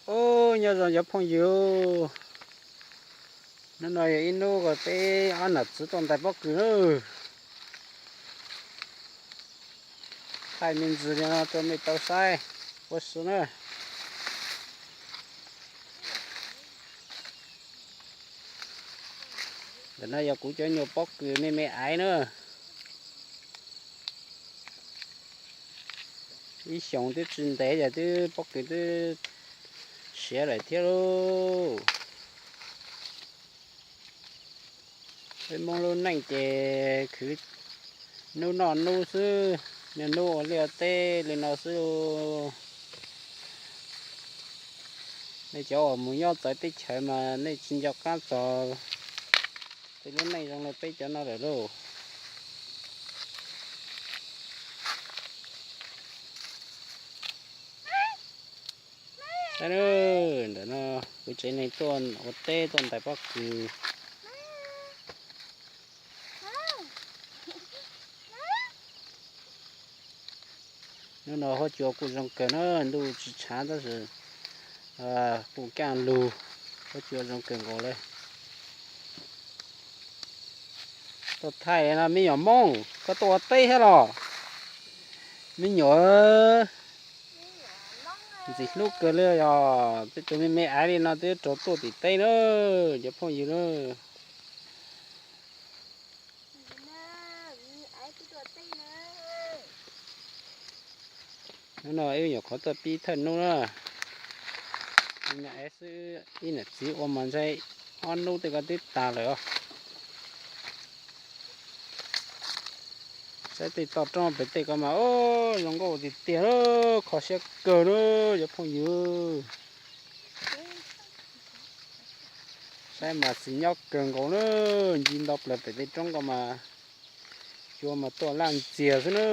Ub, nyob zoo cov phooj ywg, hnub no yog ib hnub uas peb ob nam txiv tuaj ntais pob kws na. Thaij me ntsis li no rau nej tau saib ua si na. Ntawm no yog kuv cov nyuag pob kws me me aiv na. Ib xyoos twb tsis ntev ces twb pob kws twb siav lawm thiab lauj. Peb Hmoob lub neej ces khwv hnub noj hnub xwb, niaj hnub ua liaj ua teb li no xwb lauj. Nej cov uas mus nyob txawv teb chaws mas nej tsis nco qab txog tej lub neej zoo li peb cov no lawm lauj. Saib, ntawm no kuv tsev neeg tuaj ua teb tuaj ntais pob kws. Hnub no huab cua kuj zoo kawg na, ntuj tsis tshav tab sis kuj kaj lug, huab cua zoo kawg nkaus li. Tuaj thaij no me nyuam Hmoob, koj tuaj ua teb thiab los? Me nyuam ntxim hlub kawg li yog tej tus me me aiv li no twb raug tuaj tim teb na, cov phooj ywg na. Hnub no wb nyuam qhuav tuaj pib thawj hnub na, me me aiv xwb, ib niam txiv ua mas ntshe ob hnub tej ko twb tag lawm os. Saib tej toj roob pem tej ko mas zoo nkauj tiag tiag, kho siab kawg na cov phooj ywg. Saib mas xis nyob kawg nkaus na, nci nto plaws pem tej roob ko mas cua mas tuaj laj ntxiag xwb na.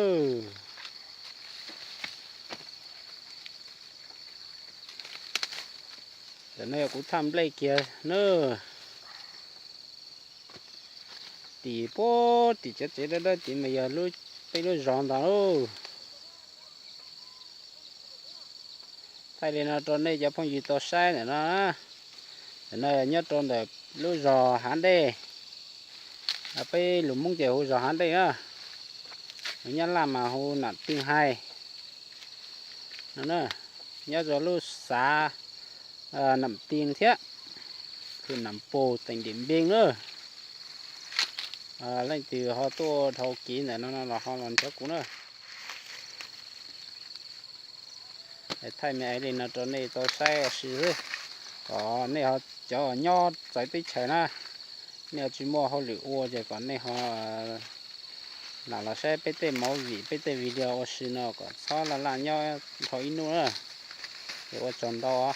Tam no yog kuv thaj nplej kiag na. Tim puag tim cov tsev dawb dawb tid mas yog peb lub zos ntag lauj. Thaij li no rau nej cov phooj ywg tau saib ntawm no. Ntawm no yog nyob rau ntawm lub zos Hav Dej, peb lus Hmoob ces hu zos Hav Dej na, lus Nyab Laj mas hu Nam Tij Hais no. Nyob rau lub xav Nam Tij thiab, hwm Nam Pus, teem Dim Npee na. Leej twg ho tuaj dhau kev ntawm no no los ho los nrhiav kuv na. Thaij me aiv li no rau nej tau saib ua si xwb. Kom nej ho cov nyob txawv teb chaws na, nej ho tsis muaj hauj lwm ua ces kom nej ho lam los saib peb tej movie, peb tej video ua si no kom txhob laj laj nyob dhau ib hnub na. Es ua tsaug ntau.